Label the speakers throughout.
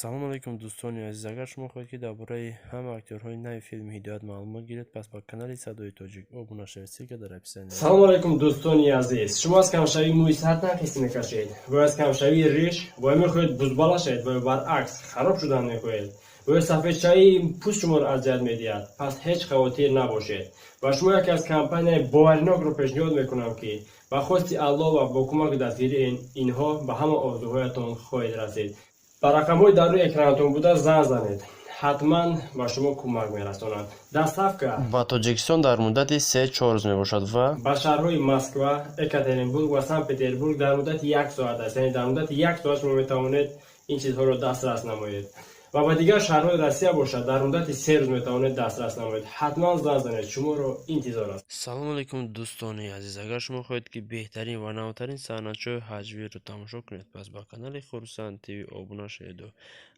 Speaker 1: Салом алейкум, дӯстони азиз. Агар шумо хоҳед, ки дар бораи ҳама актёрҳои нави филми Ҳидоят маълумот гиред, пас ба канали Садои Тоҷик обуна шавед. Ссылка дар описание.
Speaker 2: Салом алейкум, дӯстони азиз. Шумо аз камшавии мӯи сар танқисӣ мекашед ва аз камшавии риш, ва мехоҳед бузбала шавед, ва баръакс хароб шудан мехоҳед, ва ё сафедшавии пӯст шуморо азият медиҳад, пас ҳеҷ хавотир набошед. Ба шумо яке аз компанияи боваринокро пешниҳод мекунам, ки ба хости Аллоҳ ва бо кӯмаки дастгирии инҳо ба ҳама орзуҳоятон хоҳед расид. Ба рақамҳои дар рӯи экранатон буда занг занед, ҳатман ба шумо кӯмак мерасонанд. Доставка
Speaker 1: ба Тоҷикистон дар муддати 3-4 рӯз мебошад ва
Speaker 2: ба шаҳрҳои Москва, Екатеринбург ва Санкт Петербург дар муддати як соат аст, яъне дар муддати як соат шумо метавонед ин чизҳоро дастрас намоед, ва ба дигар шаҳрҳои Россия бошад, дар муддати 3 рӯз метавонед дастрас намоед. Ҳатман занг занед, шуморо интизор аст.
Speaker 1: Салом алейкум, дӯстони азиз. Агар шумо хоҳед, ки беҳтарин ва навтарин саҳначаҳои ҳаҷвиро тамошо кунед, пас ба канали Хурсанд ТВ обуна шаведу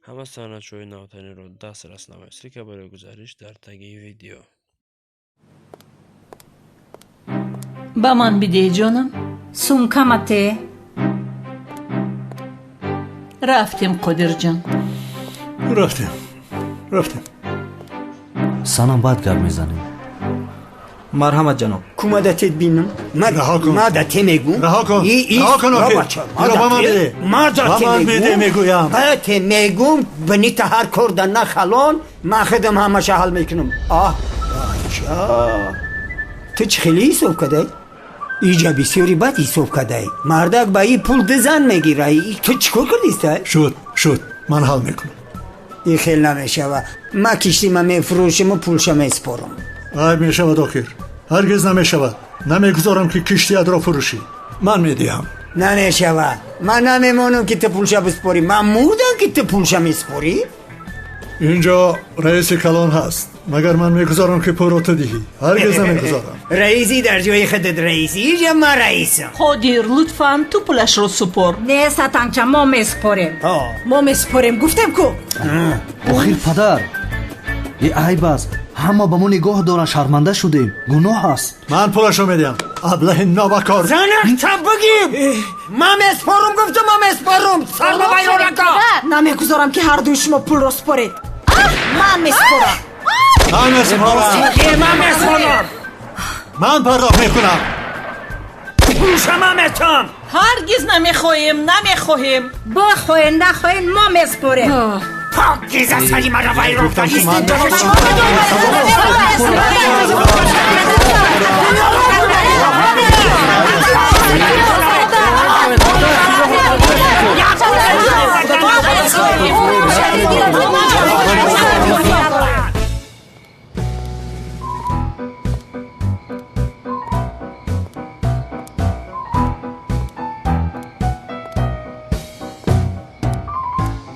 Speaker 1: ҳама саҳначаҳои навтаринро дастрас намоед. Ссылка барои гузариш дар таги видео.
Speaker 3: Ба ман бидеҳ, ҷонам.
Speaker 4: Сумкамате.
Speaker 3: Рафтем, Қодирҷон.
Speaker 5: Рафтем, рафтем.
Speaker 6: Санам, баъд гап мезанем.
Speaker 7: Марҳамат, ҷаноб.
Speaker 8: Кумадатет бинам.
Speaker 5: Раҳо кун.
Speaker 8: Мадате мегум.
Speaker 5: Раҳо кун, раҳо кун. Охир инро ба ман биде, ба ман биде, мегӯям.
Speaker 8: Бате мегум, бинита ҳар кор да нахалон, ман худам ҳамаша ҳал мекунам. Аҳ, бача, ту чӣ хеле ҳисоб кадай? Иҷа бисёри бад ҳисоб кадай. Мардак ба и пул ду зан мегира. Ту чӣ кор кардиста?
Speaker 5: Шуд, шуд, ман ҳал мекунам.
Speaker 8: Ин хел намешава. Ма киштима мефурӯшиму пулша месупорам.
Speaker 5: Айб мешавад охир. Ҳаргиз намешавад, намегузорам, ки киштиятро фурӯшӣ. Ман медиҳам.
Speaker 8: Намешава. Ман намемонам, ки ту пулша биспорӣ. Ман мурдам, ки ту пулша месупорӣ.
Speaker 5: Инҷо раиси калон ҳаст. Магар ман мегузорам, ки пулро ту диҳӣ? Ҳаргиз намегузорам.
Speaker 8: Раисӣ дар ҷои худат раисӣ, иҷа ман раисам.
Speaker 3: Қодир, лутфан ту пулашро супор.
Speaker 4: Не, сатанча, мо месупорем.
Speaker 9: Мо месупорем, гуфтем ку.
Speaker 6: Охир, падар, е айб аст, ҳама ба мо нигоҳ доранд, шарманда шудем, гуноҳ аст.
Speaker 5: Ман пулашро медиҳам, аблаҳи нобакор.
Speaker 8: Занакта бигир. Ман месупорам, гуфтам, ман месупорам. Сарма вайронака.
Speaker 9: Намегузорам, ки ҳардуи шумо пулро супоред. Ман месупорам.
Speaker 5: Ман месупорам.
Speaker 8: Ман месупорам.
Speaker 5: Ман пардохт мекунам.
Speaker 8: Пулша ман метам.
Speaker 3: Ҳаргиз намехоҳем, намехоҳем.
Speaker 4: Бохоҳен, нахоҳен, мо месупорем.
Speaker 8: Покиза, сари маро вайрон
Speaker 5: Гуфтам, ки ман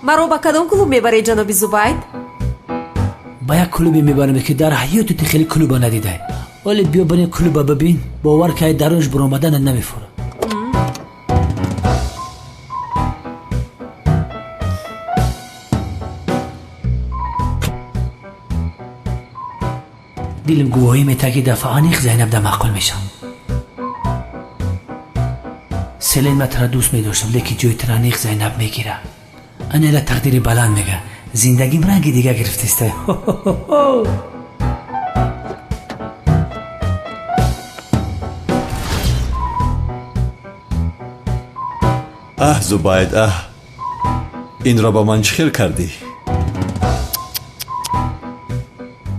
Speaker 10: Маро ба кадом клуб мебаред, ҷаноби Зубайд?
Speaker 11: Ба як клубе мебарем, ки дар ҳаёти ту хеле клуба надидай. Оле биё, барем, клуба бибин, бовар кай, дарунш баромадана намефурад. Дилим гувоҳӣ метаҳад, ки дафъа аниқ Зайнаб да маъқул мешавам. Селен, ман тура дӯст медоштам, лекин ҷои тура аниқ Зайнаб мегира. Анела тақдири баланд мега, зиндагим ранги дига гирифтиста.
Speaker 12: Аҳ, Зубайд, аҳ, инро ба ман чӣ хел кардӣ?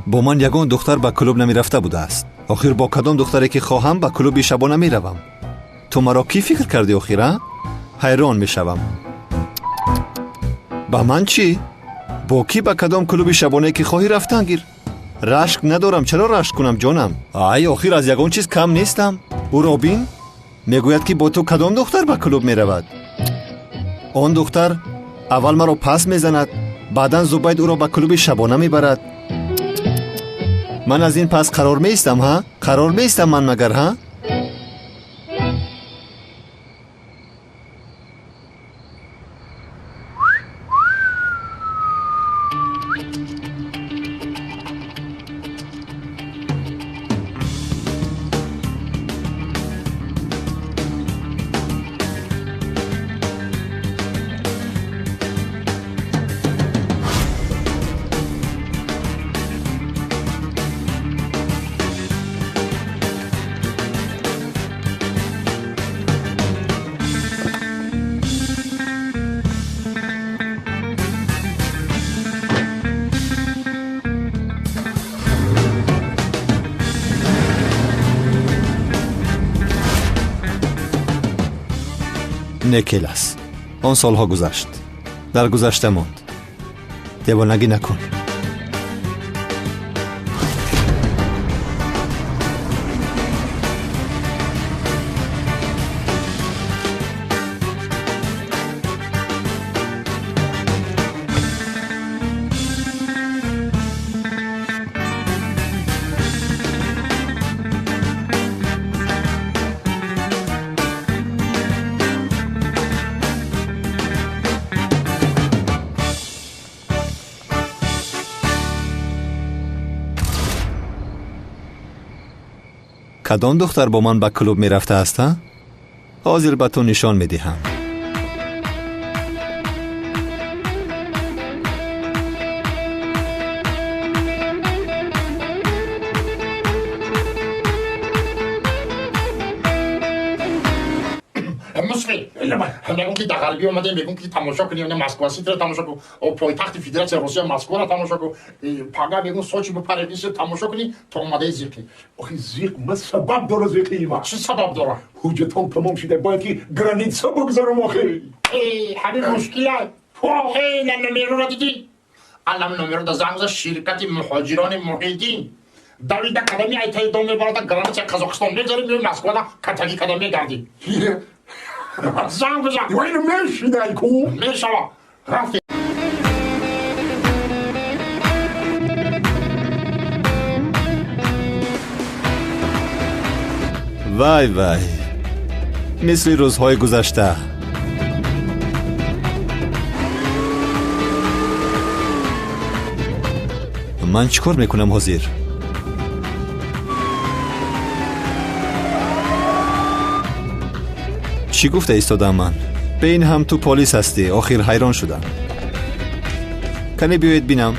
Speaker 12: Бо ман ягон духтар ба клуб намерафта будааст. Охир бо кадом духтаре ки хоҳам, ба клуби шабона меравам. Ту маро кӣ фикр кардӣ охир, а? Ҳайрон мешавам. Ба ман чӣ? Бо кӣ ба кадом клуби шабонае ки хоҳӣ рафтан гир. Рашк надорам, чаро рашк кунам, ҷонам? Ай, охир аз ягон чиз кам нестам. Ӯро бин, мегӯяд, ки бо ту кадом духтар ба клуб меравад. Он духтар аввал маро пас мезанад, баъдан Зубайд ӯро ба клуби шабона мебарад. Ман аз ин пас қарор меистам, ҳа? Қарор меистам ман магар, ҳа? Не, келас, он солҳо гузашт, дар гузашта монд. Девонагӣ накун. Кадом духтар бо ман ба клуб мерафтааст, а? Ҳозир ба ту нишон медиҳам.
Speaker 13: Мегӯм ки дар ғарбӣ омадем, мегӯм ки тамошо кунем, на Москва Ситиро тамошо кун, пойтахти Федератсияи Русия Москваро тамошо кун, пага мегӯм Сочи бипаред, исо тамошо кунӣ, то омадаи зиқӣ.
Speaker 14: Охи зиқ, ма сабаб дора зиқии ма.
Speaker 13: Чӣ сабаб дора?
Speaker 14: Ҳуҷҷатон тамом шуда, бояд ки граница бигзарам охи.
Speaker 13: Ҳамин мушкила. На номероро дидӣ? Алам номеро да занг зад ширкати муҳоҷирони Муҳиддин. Давида кадами айтаи дом мебарада граница Қазоқистон мегзарем, меои Москвада катагӣ када мегардӣ. Занг бизан.
Speaker 14: Вайно мешидай ку?
Speaker 13: Мешава. Рафтем.
Speaker 12: Вай вай, мисли рӯзҳои гузашта. Ман чӣ кор мекунам ҳозир? Чӣ гуфта истодам ман? Бе ин ҳам ту полис ҳастӣ, охир ҳайрон шудам. Кане биёед бинам.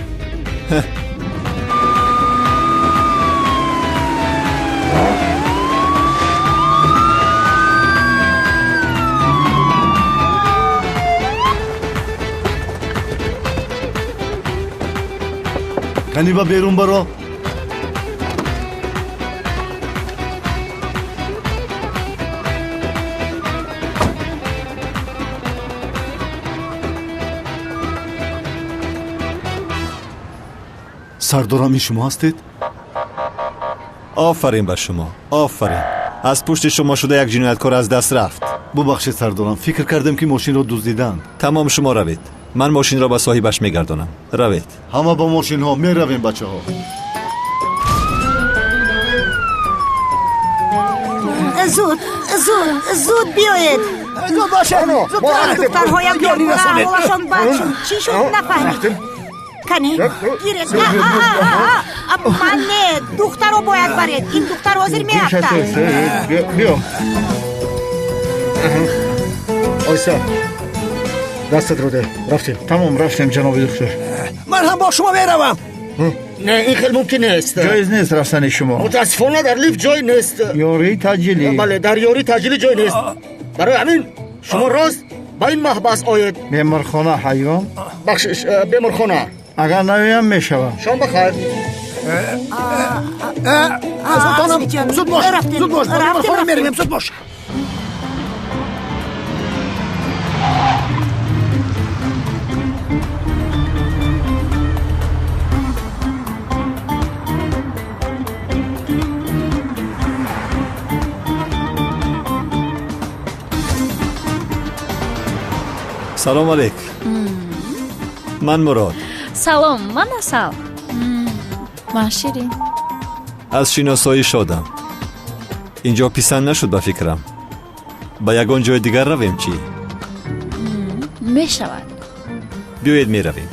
Speaker 5: Кани ба берун баро. Сардорам, ин шумо ҳастед?
Speaker 12: Офарин ба шумо, офарин. Аз пушти шумо шуда як ҷинояткор аз даст рафт.
Speaker 5: Бубахшед сардорам, фикр кардем ки мошинро дуздиданд.
Speaker 12: Тамом, шумо равед. Ман мошинро ба соҳибаш мегардонам. Равед.
Speaker 5: Ҳама ба мошинҳо меравем, бачаҳо.
Speaker 4: Зуд, зуд, зуд биёед.
Speaker 8: Зуд бошед.
Speaker 4: Духтарҳоям ҳолашон бад шуд. Чӣ шуд нафаҳмидем. Кани, гиред. Ман не, духтаро бояд баред. Ин духтар ҳозир меафтад.
Speaker 15: Биё. Ойса, дастат ро деҳ. Рафтем.
Speaker 16: Тамом, рафтем, ҷаноби доктор.
Speaker 8: Ман ҳам бо шумо меравам. Не, ин хел мумкин нест.
Speaker 16: Ҷоиз нест рафтани шумо.
Speaker 15: Мутаассифона дар лифт ҷой нест.
Speaker 16: Ёрии таъҷилӣ.
Speaker 15: Бале, дар ёрии таъҷилӣ ҷой нест. Барои ҳамин шумо рост ба ин маҳбас оед.
Speaker 16: Беморхона ҳайвон?
Speaker 15: Бахшиш, беморхона.
Speaker 16: Агар наоям мешавам.
Speaker 15: Шом бахайр.
Speaker 8: Султонам, зуд бош, зуд бош, ба беморхона меравем, зуд бош.
Speaker 12: Салом алейк. Ман Мурод.
Speaker 17: Салом, ман Асал. Ман Ширин.
Speaker 12: Аз шиносоӣ шодам. Инҷо писанд нашуд ба фикрам. Ба ягон ҷои дигар равем чӣ?
Speaker 17: Мешавад.
Speaker 12: Биёед меравем.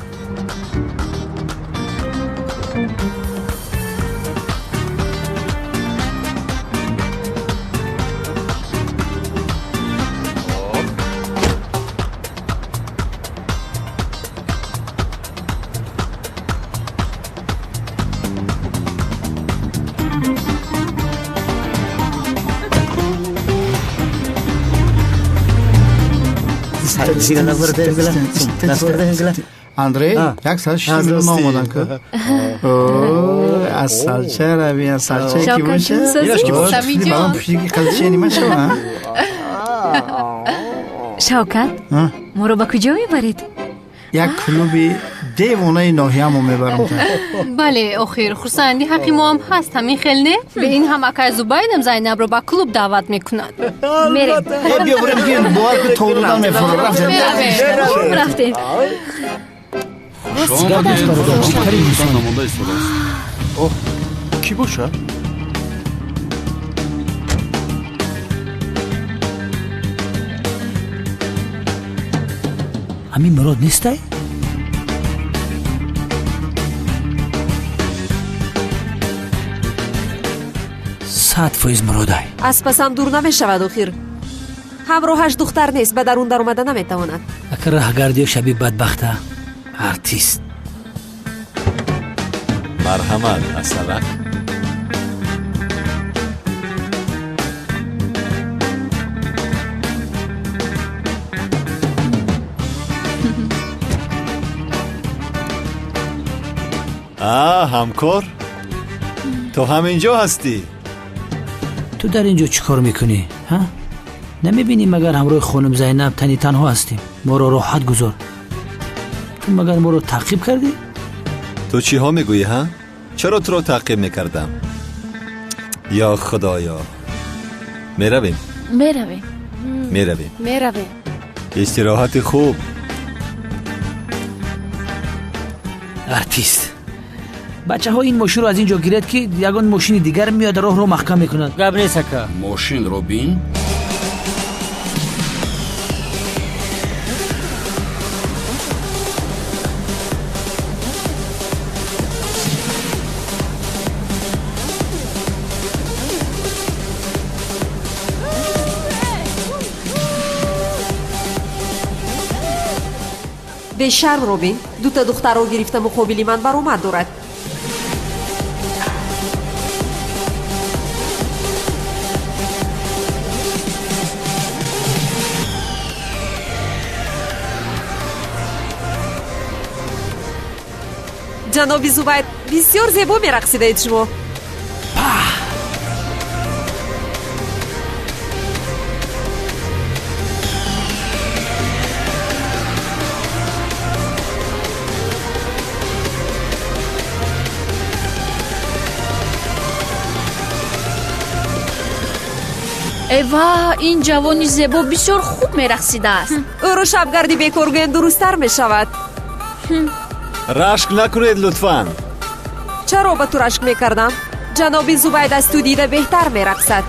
Speaker 16: Андрей, як соат шишта минут омодан ку. Асалча рави, асалча ки боша. Пушиги қалчени машава.
Speaker 10: Шавкат, моро ба куҷо мебаред?
Speaker 16: Як клуби девонаи ноҳиямо мебарам.
Speaker 18: Бале, охир хурсанди ҳаққи мо ҳам ҳаст, ҳамин хел не? Бе ин ҳам акай Зубайдам Зайнабро ба клуб даъват мекунад.
Speaker 10: Мерем.
Speaker 16: Биё бурем, ки бовар ки то додан мефурам.
Speaker 10: Рафтем.
Speaker 19: Кӣ бошад?
Speaker 11: Ҳамин Мурод нестай? Сад фоиз Муродай.
Speaker 10: Аз пасам дур намешавад охир. Ҳамроҳаш духтар нест, ба дарун даромада наметавонад.
Speaker 11: Ака раҳгардиё шаби бадбахта. Артист.
Speaker 12: Марҳамат, асалак. Ҳамкор, ту ҳаминҷо ҳастӣ?
Speaker 11: Ту дар ин ҷо чӣ кор мекунӣ? Ҳа? Намебинӣ магар ҳамроҳи хонум Зайнаб тани танҳо ҳастем? Моро роҳат гузор. Ту магар моро таъқиб кардӣ?
Speaker 12: Ту чиҳо мегӯӣ, ҳа? Чаро туро таъқиб мекардам? Ё худоё! Меравем?
Speaker 17: Меравем.
Speaker 12: Меравем.
Speaker 10: Меравем.
Speaker 12: Истироҳати хуб.
Speaker 11: Артист. Бачаҳо, ин мошинро аз ин ҷо гиред, ки ягон мошини дигар меояд, роҳро маҳкам мекунад. Гап нест, ака.
Speaker 19: Мошинро бин.
Speaker 10: Бешарм Робин, дута духтарро гирифта муқобили ман баромад дорад. Ҷаноби Зубайд, бисёр зебо мерақсидаед шумо.
Speaker 17: Эва, ин ҷавони зебо бисёр хуб мерақсидааст.
Speaker 10: Ӯро шабгарди бекор гӯем дурусттар мешавад.
Speaker 12: Рашк накунед, лутфан.
Speaker 10: Чаро ба ту рашк мекардам? Ҷаноби Зубайд аз ту дида беҳтар мерақсад.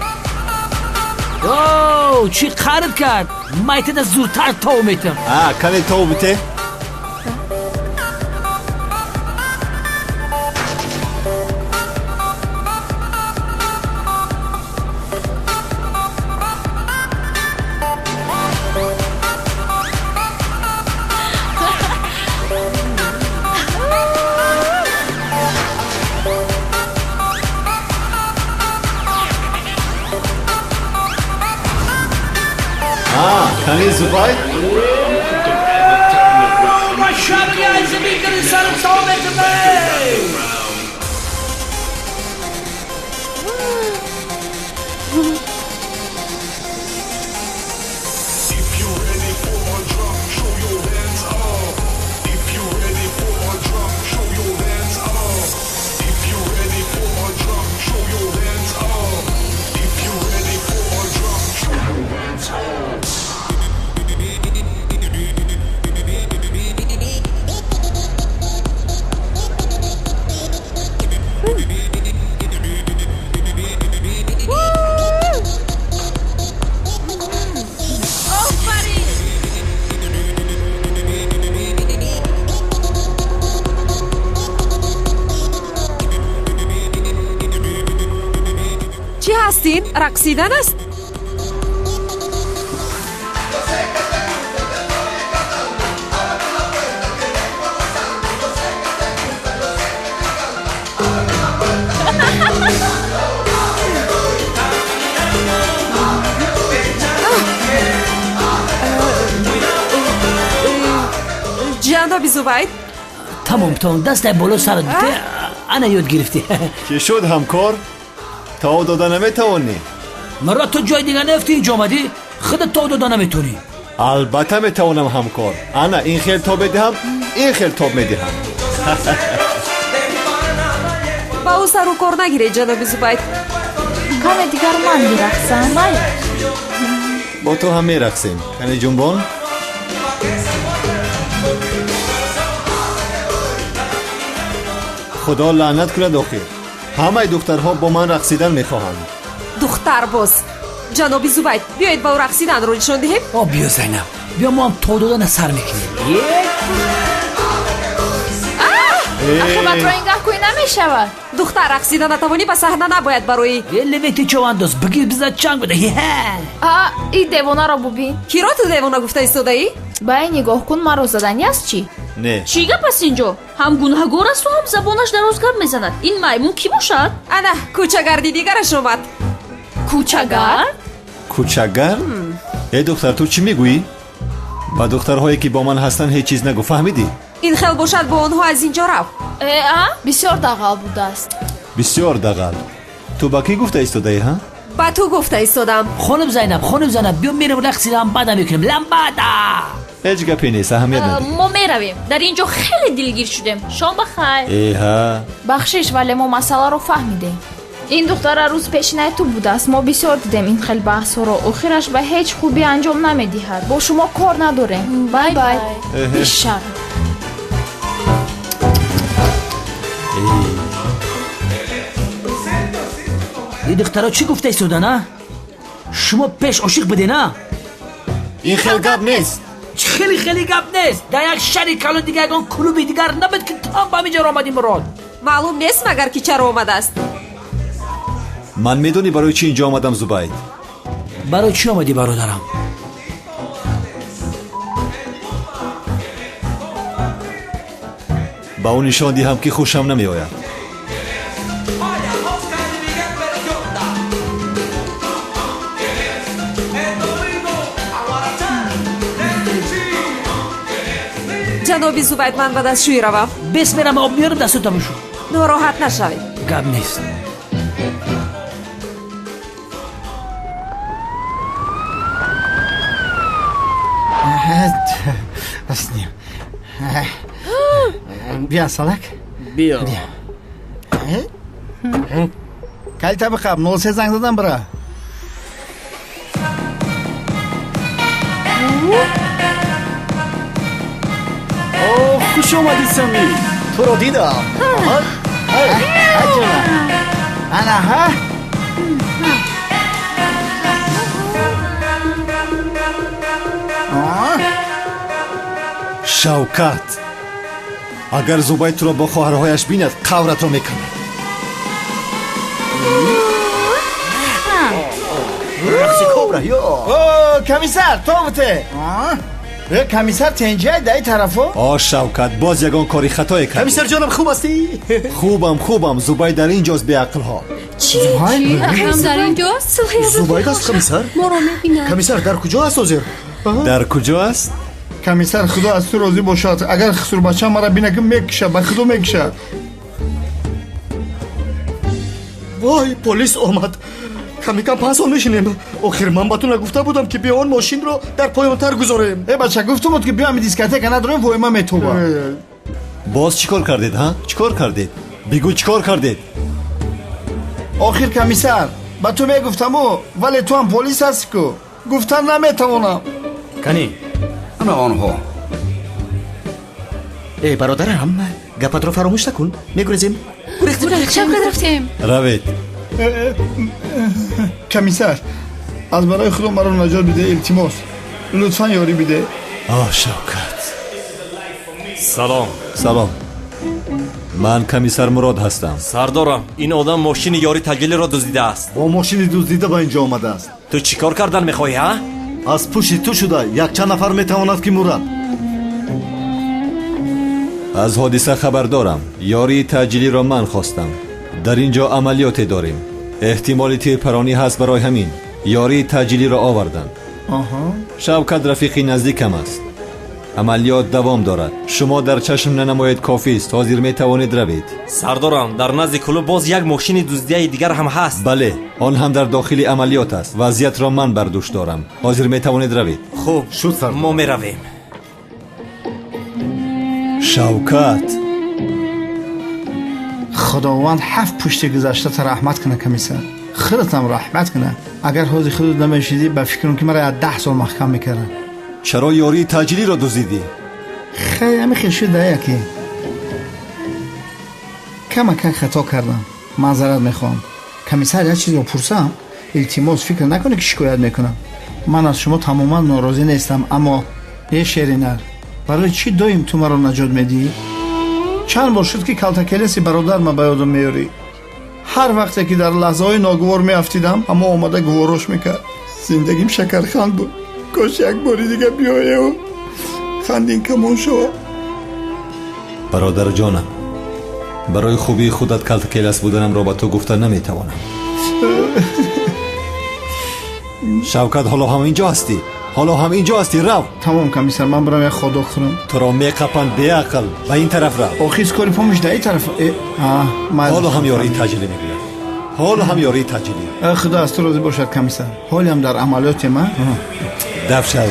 Speaker 11: О, чӣ қард кард? Майтада зудтар тов метам.
Speaker 12: Кане тов бите? Кани Зубайд?
Speaker 10: Чӣ ҳастин? Рақсидан аст? Ҷаноби Зубайд,
Speaker 11: Тамом, тамом, дастай боло сарат бите, ана ёд гирифтӣ.
Speaker 12: Чӣ шуд, ҳамкор? Тов дода наметавонӣ?
Speaker 11: Маро ту ҷои дига наёфтӣ, инҷо омадӣ? Худат тов дода наметавонӣ.
Speaker 12: Албатта метавонам ҳамкор. Ана ин хел тоб медиҳам, ин хел тоб медиҳам.
Speaker 10: Ба ӯ сару кор нагиред, ҷаноби Зубайд.
Speaker 17: Каме дигар ман бирақсам. Майли.
Speaker 12: Бо ту ҳам мерақсем. Кани ҷунбон? Худо лаънат кунад охир. Ҳамаи духтарҳо бо ман рақсидан мехоҳанд.
Speaker 10: Духтар боз. Ҷаноби Зубайд, биёед ба ӯ рақсиданро нишон диҳем.
Speaker 11: О, биё Зайнаб, биё мо ҳам то додана сар мекунем.
Speaker 17: Ахи ба тро ин гаҳ кӯй намешавад.
Speaker 10: Духтар рақсида натавонӣ, ба саҳна набояд бароӣ.
Speaker 11: Левети човандоз, бигир биза чанг буда.
Speaker 17: А, и девонаро бубин.
Speaker 10: Киро ту девона гуфта истодаӣ?
Speaker 17: Ба ин нигоҳ кун, маро задани аст чӣ?
Speaker 12: Не.
Speaker 17: Чӣ гап аст инҷо? Ҳам гунаҳгор асту, ҳам забонаш дароз гап мезанад. Ин маймун кӣ бошад?
Speaker 10: Ана, кӯчагарди дигараш омад.
Speaker 17: Кӯчагард?
Speaker 12: Кӯчагард? Э духтар, ту чӣ мегӯӣ? Ба духтарҳое ки бо ман ҳастанд ҳеҷ чиз нагӯ, фаҳмидӣ?
Speaker 10: Ин хел бошад, бо онҳо аз ин ҷо рав.
Speaker 17: Э, а? Бисёр дағал будааст.
Speaker 12: Бисёр дағал. Ту ба кӣ гуфта истодаӣ, ҳа?
Speaker 10: Ба ту гуфта истодам.
Speaker 11: Хонум Зайнаб, хонум Зайнаб, биё мерем рақси ламбада мекунем. Ламбада!
Speaker 12: Ҳеҷ гапе нест, аҳамият надиҳ.
Speaker 17: Мо меравем. Дар ин ҷо хеле дилгир шудем. Шом ба хайр.
Speaker 12: Эҳа.
Speaker 17: Бахшиш, вале мо масъаларо фаҳмидем. Ин духтара рӯз пешинаи ту будааст. Мо бисёр дидем ин хел баҳсҳоро. Охираш ба ҳеҷ хубӣ анҷом намедиҳад. Бо шумо кор надорем. Бай бай. Бишар.
Speaker 11: Ин духтаро чӣ гуфта истодан, а? Шумо пеш ошиқ буден, а?
Speaker 12: Ин хел гап нест.
Speaker 11: Хеле хеле гап нест. Дар як шаҳри калон дигар ягон клуби дигар набуд ки ту ҳам ба ҳамин ҷо омадӣ, Мурод.
Speaker 10: Маълум нест магар ки чаро омадааст.
Speaker 12: Ман медонӣ барои чӣ инҷо омадам, Зубайд?
Speaker 11: Барои чӣ омадӣ, бародарам?
Speaker 12: Ба ӯ нишон диҳам ки хушам намеояд.
Speaker 10: Ҷаноби Зубайд, ман ба дастшӯӣ равам.
Speaker 11: Бес мерам, об меёрам, дастото бишӯ.
Speaker 10: Нороҳат нашавед.
Speaker 11: Гап нест.
Speaker 16: Биё, салак.
Speaker 15: Биё.
Speaker 16: Калита биқаб, 03 занг задам бира.
Speaker 15: О, хуш омадӣ, Сами. Туро дидам.
Speaker 16: Ана, ҳа?
Speaker 12: Шавкат, агар Зубайд туро бо хоҳарҳояш бинад, қавратро мекунад.
Speaker 15: Рақси кобра, ё.
Speaker 16: О, комиссар, то буте. Комиссар тенҷай даи тарафо?
Speaker 12: О, Шавкат, боз ягон кори хатое кардӣ.
Speaker 15: Комиссар ҷонам, хуб ҳастӣ?
Speaker 12: Хубам, хубам. Зубайд дар ин ҷост, беақлҳо.
Speaker 17: Чӣ? Ҳам дар ин ҷост?
Speaker 5: Зубайд аст, комиссар?
Speaker 18: Моро мебинад.
Speaker 5: Комиссар дар куҷо аст ҳозир?
Speaker 12: Дар куҷо аст?
Speaker 16: Комиссар, худо аз ту розӣ бошад. Агар хусурбача мара бина ки мекуша, ба худо мекуша.
Speaker 15: Вой, полис омад. Камикам 5 сол мешинем. Охир ман ба ту нагуфта будам ки биё он мошинро дар поёнтар гузорем.
Speaker 16: Э бача, гуфтум буд ки биё ҳами дискотека надорем, воима метоба.
Speaker 12: Боз чӣ кор кардед, ҳа? Чӣ кор кардед? Бигӯ, чӣ кор кардед?
Speaker 16: Охир комиссар, ба ту мегуфтаму, вале ту ҳам полис ҳастӣ ку. Гуфтан наметавонам.
Speaker 15: Кани,
Speaker 19: ана онҳо.
Speaker 15: Э бародарам, гапатро фаромӯш накун. Мегурезем.
Speaker 17: Гурехтем. Рафтем.
Speaker 12: Равед.
Speaker 16: Комиссар, аз барои худо маро наҷот биде, илтимос. Лутфан ёрӣ биде.
Speaker 12: О, Шавкат.
Speaker 20: Салом.
Speaker 12: Салом. Ман комиссар Мурод ҳастам.
Speaker 20: Сардорам, ин одам мошини ёри таҷлилиро дуздидааст.
Speaker 5: Бо мошини дуздида ба инҷо омадааст.
Speaker 20: Ту чӣ кор кардан мехоҳӣ, ҳа?
Speaker 5: Аз пушти ту шуда якчанд нафар метавонад ки мурад.
Speaker 12: Аз ҳодиса хабар дорам. Ёрии таъҷилиро ман хостам. Дар ин ҷо амалиёте дорем. Эҳтимоли тирпаронӣ ҳаст, барои ҳамин ёрии таъҷилиро овардам. Шавкат рафиқи наздикам аст. Амалиёт давом дорад. Шумо дар чашм нанамоед, кофист. Ҳозир метавонед равед.
Speaker 20: Сардорам, дар назди клуб боз як мошини дуздияи дигар ҳам ҳаст.
Speaker 12: Бале, он ҳам дар дохили амалиёт аст. Вазъиятро ман бар дӯш дорам. Ҳозир метавонед равед.
Speaker 20: Хуб шуд, сардор. Мо меравем.
Speaker 12: Шавкат,
Speaker 16: Худованд ҳафт пушти гузаштата раҳмат кунад, комиссар. Худатам раҳмат кунад. Агар ҳозир худат намешидӣ, ба фикрам ки мара 10 сол маҳкам мекарданд.
Speaker 12: Чаро ёрии таъҷилиро дуздидӣ?
Speaker 16: Хай, ҳами хел шуда яке. Камакак хато кардам, маъзарат мехоҳам. Комиссар, як чизро пурсам? Илтимос, фикр накунед ки шикоят мекунам. Ман аз шумо тамоман норозӣ нестам, аммо е шеринар, барои чӣ доим ту маро наҷот медиҳӣ? Чанд бор шуд ки калтакелеси бародарма ба ёдам меёрӣ. Ҳар вақте ки дар лаҳзаҳои ногувор меафтидам, ҳамо омада гуворош мекард. Зиндагим шакарханд буд. Кош як бори дига биёеву хандин камон шавад.
Speaker 12: Бародарҷонам, барои хубии худат калтакелас буданамро ба ту гуфта наметавонам. Шавкат, ҳоло ҳам инҷо ҳастӣ? Ҳоло ҳам инҷо ҳастӣ? Рав.
Speaker 16: Тамом, комиссар, ман барам як ходок хӯрам.
Speaker 12: Туро меқапанд, беақл. Ба ин тараф рав.
Speaker 16: Охи скори помощь да ин тараф. Ҳоло
Speaker 12: ҳам ёрии таъҷилӣ мегӯяд. Ҳоло ҳам ёрии таъҷилӣ.
Speaker 16: Худо аз ту розӣ бошад, комиссар. Ҳолиам дар амалиётем, а?
Speaker 12: Даф шав.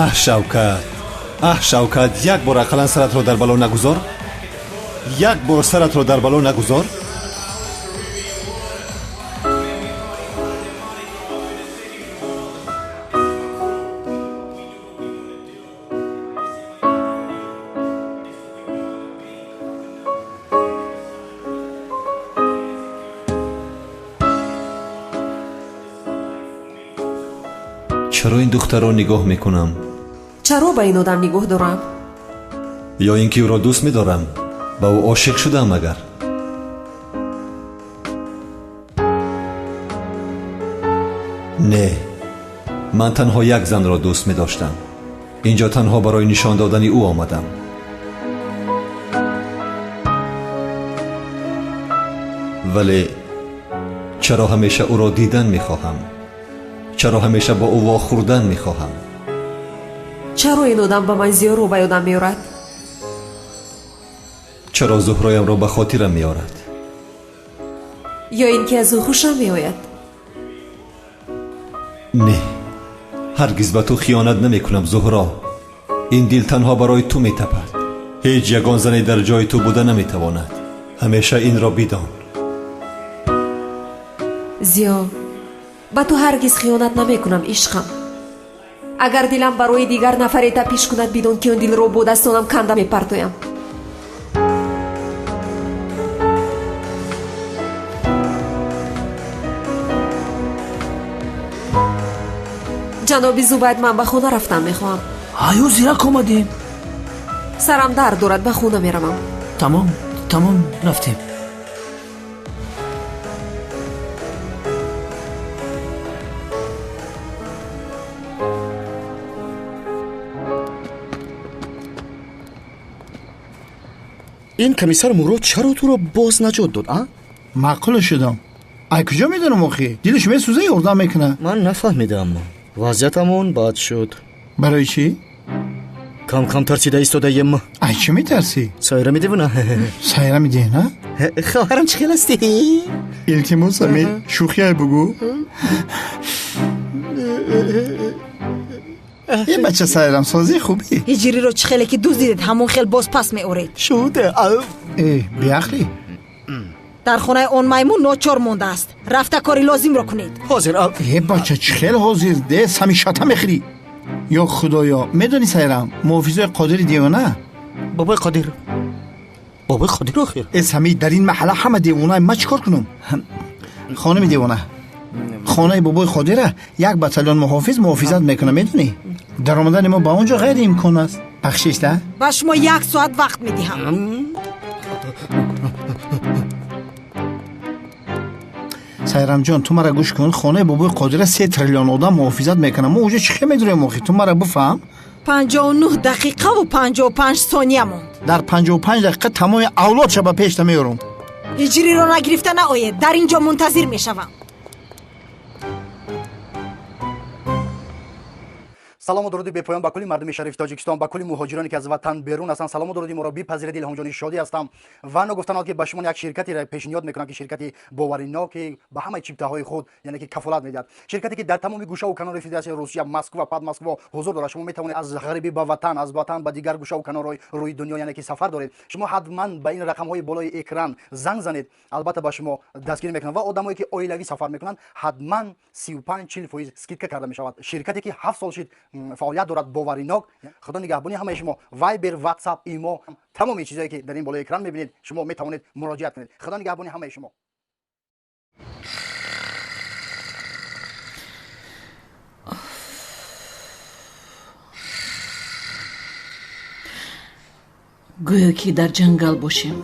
Speaker 12: Аҳ, Шавкат, аҳ, Шавкат, як бор ақаллан саратро дар бало нагузор. Як бор саратро дар бало нагузор. Чаро ин духтарро нигоҳ мекунам?
Speaker 10: Чаро ба ин одам нигоҳ дорам?
Speaker 12: Ё ин ки ӯро дӯст медорам, ба ӯ ошиқ шудаам агар. Не, ман танҳо як занро дӯст медоштам. Инҷо танҳо барои нишон додани ӯ омадам. Вале чаро ҳамеша ӯро дидан мехоҳам? Чаро ҳамеша бо ӯ вохӯрдан мехоҳам?
Speaker 10: Чаро ин одам ба ман зиёро ба ёдам меорад?
Speaker 12: Чаро Зуҳроямро ба хотирам меорад?
Speaker 10: Ё ин ки аз ӯ хушам меояд?
Speaker 12: Не, ҳаргиз ба ту хиёнат намекунам, Зуҳро. Ин дил танҳо барои ту метапад. Ҳеҷ ягон зане дар ҷои ту буда наметавонад. Ҳамеша инро бидон.
Speaker 10: Зиё, ба ту ҳаргиз хиёнат намекунам, ишқам. Агар дилам барои дигар нафаре тапиш кунад, бидон ки он дилро бо дастонам канда мепартоям. Ҷаноби Зубайд, ман ба хона рафтан мехоҳам.
Speaker 11: Ҳаё, зирак омадем.
Speaker 10: Сарам дард дорад, ба хона меравам.
Speaker 11: Тамом, тамом, рафтем.
Speaker 15: Ин комиссар Мурод чаро туро боз наҷот дод, а?
Speaker 16: Маъқул шудам. Ай куҷо медонам охи? Дилаш месӯза, ёрдам мекунад.
Speaker 15: Ман нафаҳмидам. Вазъиятамон бад шуд.
Speaker 16: Барои чӣ?
Speaker 15: Кам-кам тарсида истодаем.
Speaker 16: Ай чӣ метарсӣ?
Speaker 15: Сайра медивона.
Speaker 16: Сайра медиҳ, на?
Speaker 15: Хоҳарам, чӣ хел ҳастӣ?
Speaker 16: Илтимос, Амир, шӯхиай бугӯ. Е бача, сайрамсозӣ хубӣ.
Speaker 9: Ҳиҷриро чӣ хеле ки дуздидед, ҳамон хел боз пас меоред.
Speaker 15: Шуд.
Speaker 16: Э, беақлӣ.
Speaker 9: Дар хонаи он маймун ночор мондааст. Рафта кори лозимро кунед.
Speaker 15: Ҳозир.
Speaker 16: Е бача, чӣ хел ҳозир? Де ҳамишата мехӯрӣ. Ё худоё, медонӣ Сайрам, муҳофизои Қодири девона?
Speaker 15: Бобои Қодир. Бобои Қодир охир.
Speaker 16: Э Самид, дар ин маҳалла ҳама девона, ман чӣ кор кунам? Хонуми девона. Хонаи бобои Қодира як батальон муҳофиз муҳофизат мекунад, медонӣ? Даромадани мо ба он ҷо ғайриимкон аст. Бахшиш, да?
Speaker 9: Ба шумо як соат вақт медиҳам.
Speaker 16: Сайрамҷон, ту мара гӯш кун. Хонаи бобои Қодира 3 триллион одам муҳофизат мекунад. Мо уҷо чӣ хел медурем охи? Ту мара бифаҳм.
Speaker 9: 59 дақиқаву 55 сония монд.
Speaker 16: Дар 55 дақиқа тамоми авлодша ба пешта меёрам.
Speaker 9: Ҳиҷриро нагирифта наоед, дар ин ҷо мунтазир мешавам.
Speaker 15: Салому дуруди бепоён ба кулли мардуми шарифи Тоҷикистон, ба кулли муҳоҷироне ки аз ватан берун ҳастанд. Салому дуруди моро бипазиред. Илҳомҷони шодӣ ҳастам ва ногуфтанод ки ба шумо як ширкатеро пешниҳод мекунам ки ширкати боваринок ки ба ҳамаи чиптаҳои худ яъне ки кафолат медиҳад. Ширкате ки дар тамоми гӯшаву канори Федератсияи Русия, Москва, Подмосква ҳузур дорад. Шумо метавонед аз ғарибӣ ба ватан, аз ватан ба дигар гӯшаву канорҳои рӯи дунё яъне ки сафар доред. Шумо ҳатман ба ин рақамҳои болои экран занг занед, албатта ба шумо дастгирӣ мекунанд ва одамое ки оилавӣ сафар мекунанд ҳатман 35-40% скидка карда мешавад. Ширкате ки 7 сол шид фаъолият дорад, боваринок. Худо нигаҳбони ҳамаи шумо. Вайбер, Ватсап, Имо, тамоми чизое ки дар ин болои экран мебинед, шумо метавонед муроҷиат кунед. Худо нигаҳбони ҳамаи шумо.
Speaker 3: Гӯё ки дар ҷангал бошем.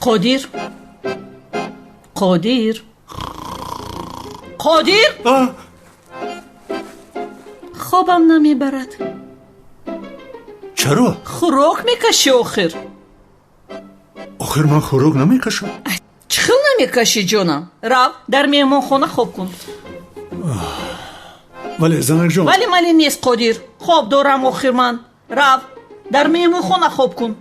Speaker 3: Қодир, Қодир, Қодир, хобам намебарад.
Speaker 5: Чаро?
Speaker 3: Хӯрок мекашӣ охир.
Speaker 5: Охир ман хӯрок намекашам.
Speaker 3: Чӣ хел намекашӣ, ҷонам? Рав, дар меҳмонхона хоб кун.
Speaker 5: Вале занакҷон.
Speaker 3: Вале мали нест, Қодир. Хоб дорам охир ман. Рав, дар меҳмонхона хоб кун.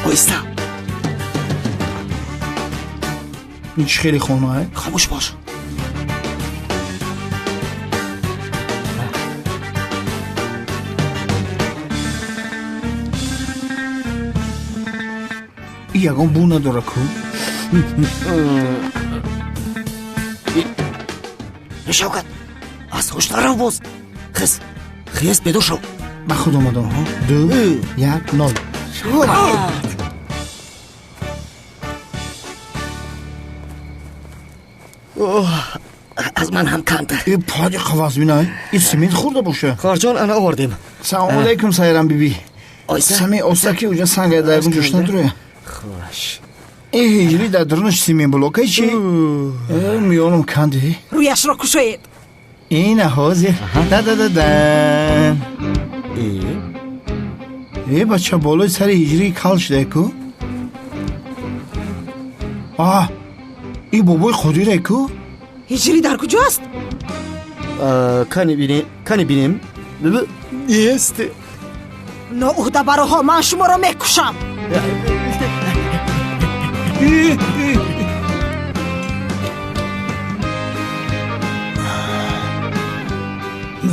Speaker 21: оҳиста.
Speaker 16: Ин чӣ хеле хонае?
Speaker 21: Хомӯш бош.
Speaker 16: И ягон бу надора ку?
Speaker 21: Шавкат, аз ҳуш нарав боз. Хез, хез, бедор шав.
Speaker 16: Ба худ омадам. 2 1 0.
Speaker 21: Шавкат! Аз ман ҳам камтар.
Speaker 16: И пади қаваз бинай, и семент хӯрда боша.
Speaker 21: Хоҳарҷон, ана овардем.
Speaker 16: Салому алайкум, Сайрам биби. Сами оста ки уҷа санга дар ягон ҷош надуроя.
Speaker 21: Хуш.
Speaker 16: И ҳиҷрӣ дар дарунаш семент блокай чи? Миёнам канди.
Speaker 9: Рӯяшро кушоед.
Speaker 16: Ина ҳозир. Да-да-да-дан. Э, бача, болои сари ҳиҷрӣ кал шуда ку? А, и бобои Қодире ку?
Speaker 9: Ҳиҷрӣ дар куҷо аст?
Speaker 21: Кани бинем, кани бинем. Нест.
Speaker 9: Ноуҳдабароҳо, ман шуморо мекушам.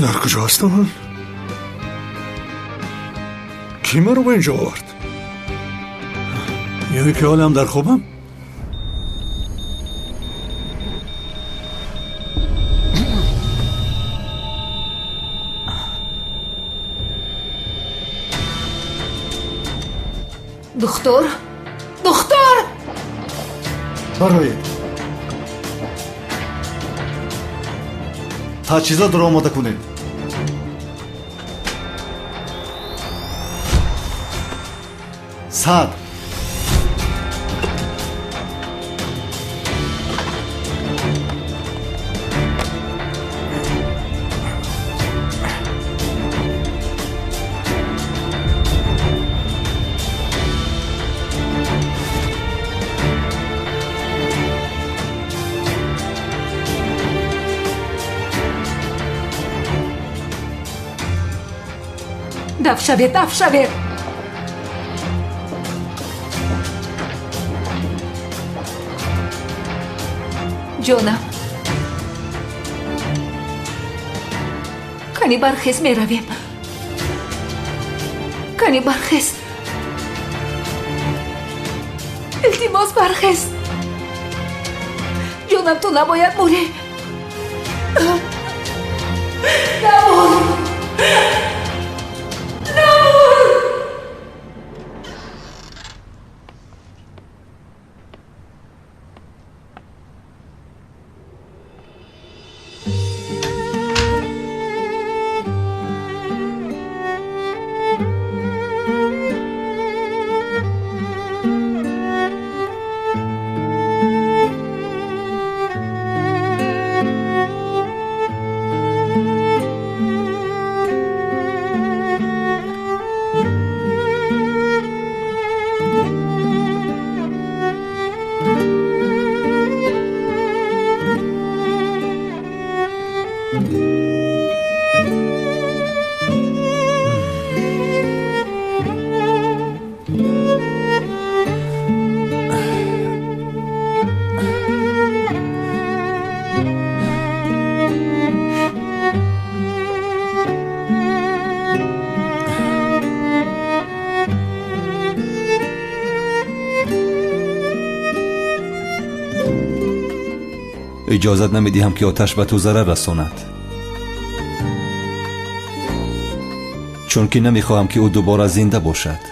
Speaker 5: Дар куҷо ҳастам ман? Кӣ маро ба инҷо овард? Ё ки ҳолам дар хобам?
Speaker 10: Духтур, духтур!
Speaker 15: Бароед.
Speaker 12: Таҷҳизотро омода кунед. 100.
Speaker 10: Даф шавед, даф шавед! Ҷонам, кани бархез, меравем. Кани бархез, илтимос, бархез. Ҷонам, ту набояд мурӣ. Намур, намур.
Speaker 12: Иҷозат намедиҳам, ки оташ ба ту зарар расонад, чунки намехоҳам, ки ӯ дубора зинда бошад.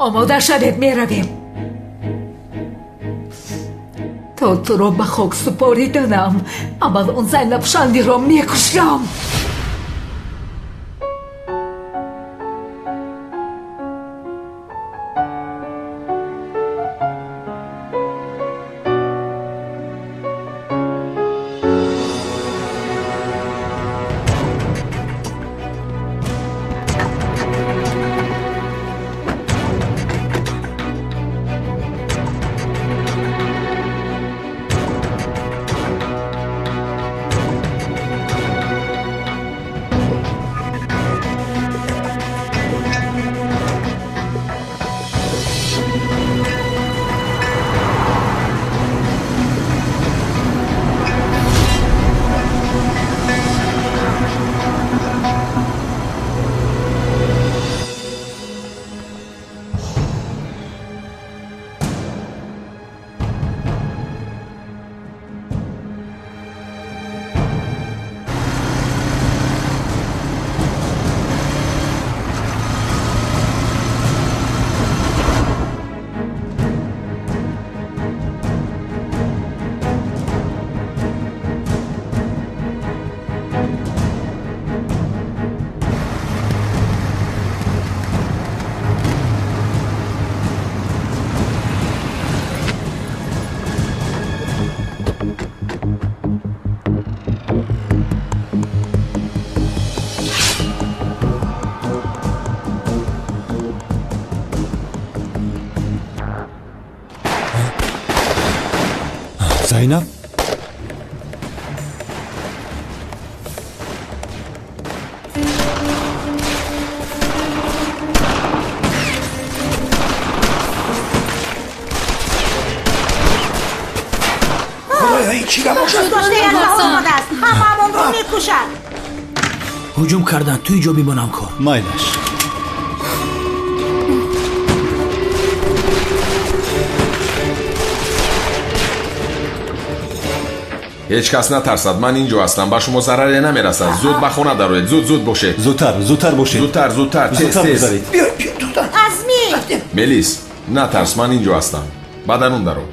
Speaker 3: Омода шавед, меравем. То туро ба хок супориданам, аввал он Зайнаб Шандиро мекушам.
Speaker 12: Зайнаб?
Speaker 4: Ҳамаамонро мекушад.
Speaker 11: Ҳуҷум кардан, ту иҷо бимонам кор.
Speaker 12: Майлаш.
Speaker 2: Ҳеҷ кас натарсад, ман инҷо ҳастам, ба шумо зараре намерасад. Зуд ба хона дароед, зуд зуд бошед.
Speaker 12: Зудтар, зудтар бошед.
Speaker 2: Зудтар, зудтар, тез тез.
Speaker 4: Азмӣ!
Speaker 2: Мелис, натарс, ман инҷо ҳастам. Ба дарун даро.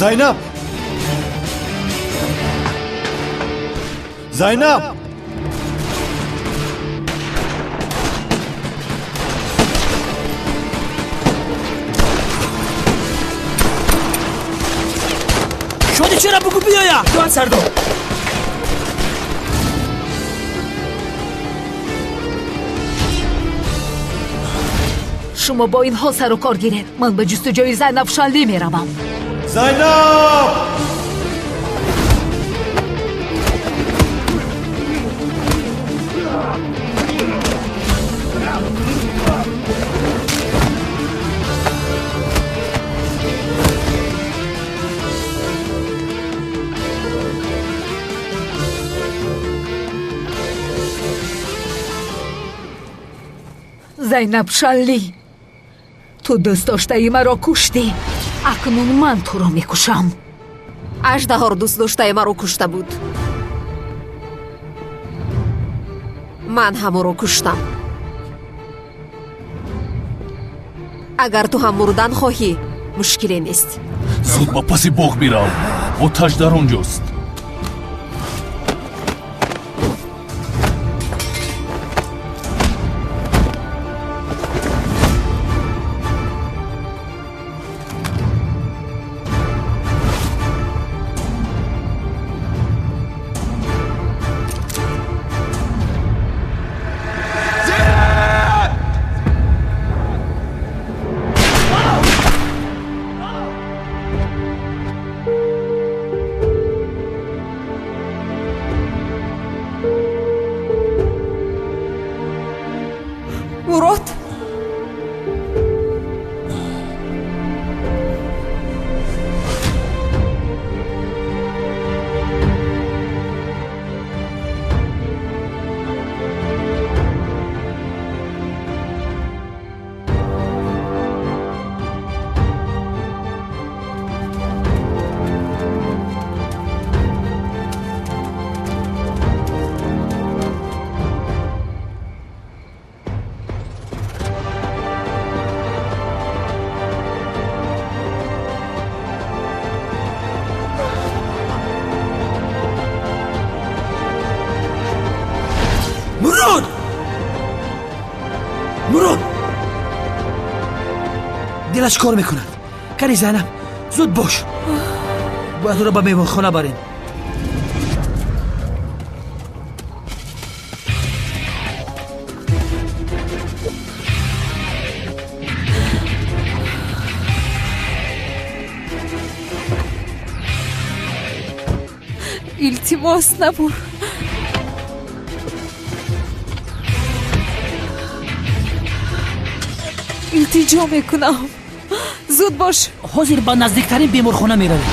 Speaker 12: Зайнаб! Зайнаб!
Speaker 11: Алишера бугӯ биёя.
Speaker 1: Туан сардор.
Speaker 3: Шумо бо инҳо сару кор гиред. Ман ба ҷустуҷӯи Зайнаб Шанлӣ меравам.
Speaker 12: Зайнаб!
Speaker 3: Зайнаб Шанлӣ, ту дӯстдоштаи маро куштӣ. Акнун ман туро мекушам.
Speaker 10: Аждаҳор дӯстдоштаи маро кушта буд. Ман ҳам ӯро куштам. Агар ту ҳам мурдан хоҳӣ, мушкиле нест.
Speaker 22: Зуд ба паси боғ бирав. Оташ дар он ҷост.
Speaker 10: Мурод,
Speaker 11: Мурод! Мурод! Дилаш кор мекунад. Кани Зайнаб, зуд бош. Бояд ӯро ба меҳмонхона барем.
Speaker 10: Илтимос, набур. Илтиҷо мекунам, зуд бош.
Speaker 11: Ҳозир ба наздиктарин беморхона меравем.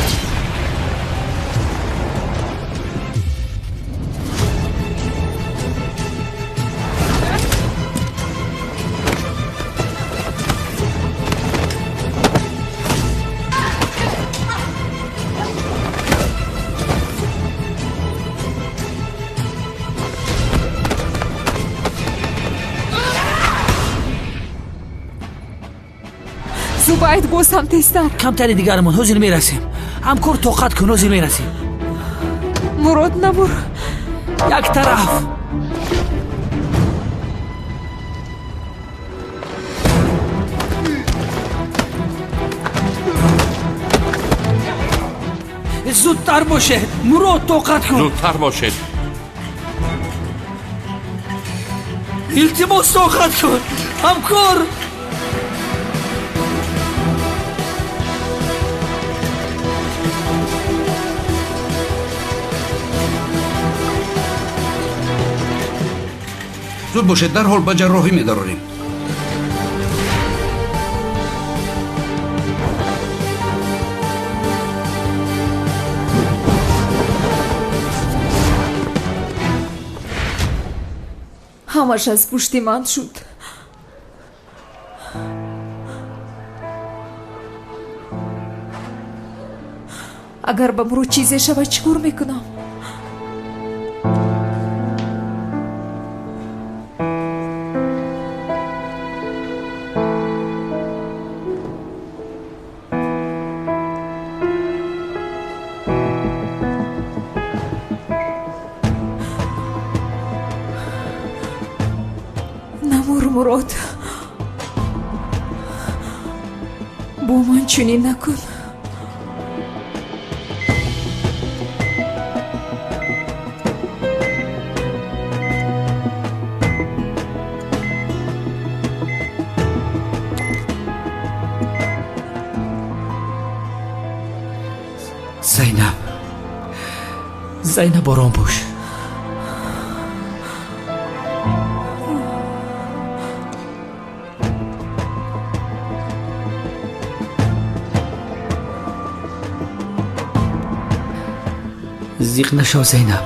Speaker 10: Зубайд, боз ҳам тезтар.
Speaker 11: Камтари дигармон, ҳозир мерасем. Ҳамкор, тоқат кун, ҳозир мерасем.
Speaker 10: Мурод, набур.
Speaker 11: Як тараф. Зудтар бошед. Мурод, тоқат кун.
Speaker 19: Зудтар бошед.
Speaker 11: Илтимос, тоқат кун. Ҳамкор.
Speaker 19: Зуд бошед, дарҳол ба ҷарроҳӣ медарорем.
Speaker 10: Ҳамаш аз пушти ман шуд. Агар ба Мурод чизе шавад, чӣ кор мекунам? Намур, Мурод, бо ман чунин накун.
Speaker 11: Зайнаб, Зайнаб, ором бош. Зиқ нашав, Зайнаб.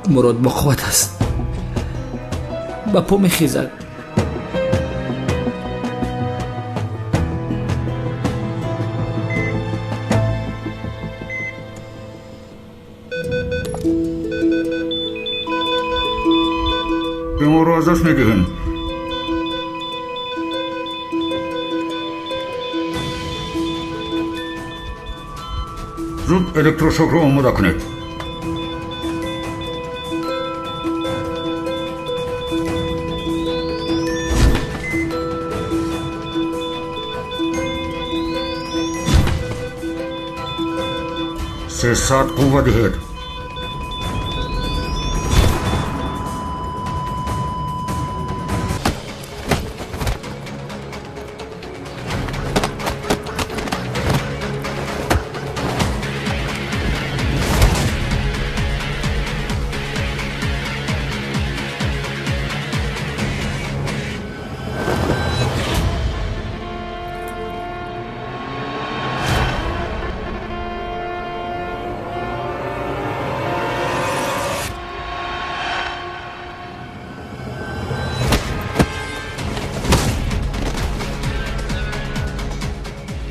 Speaker 11: Мурод бо қувват аст, ба по мехезад.
Speaker 14: Беморро аз даст медиҳем. Зуд электрошокро омода кунед. 300 қувва диҳед.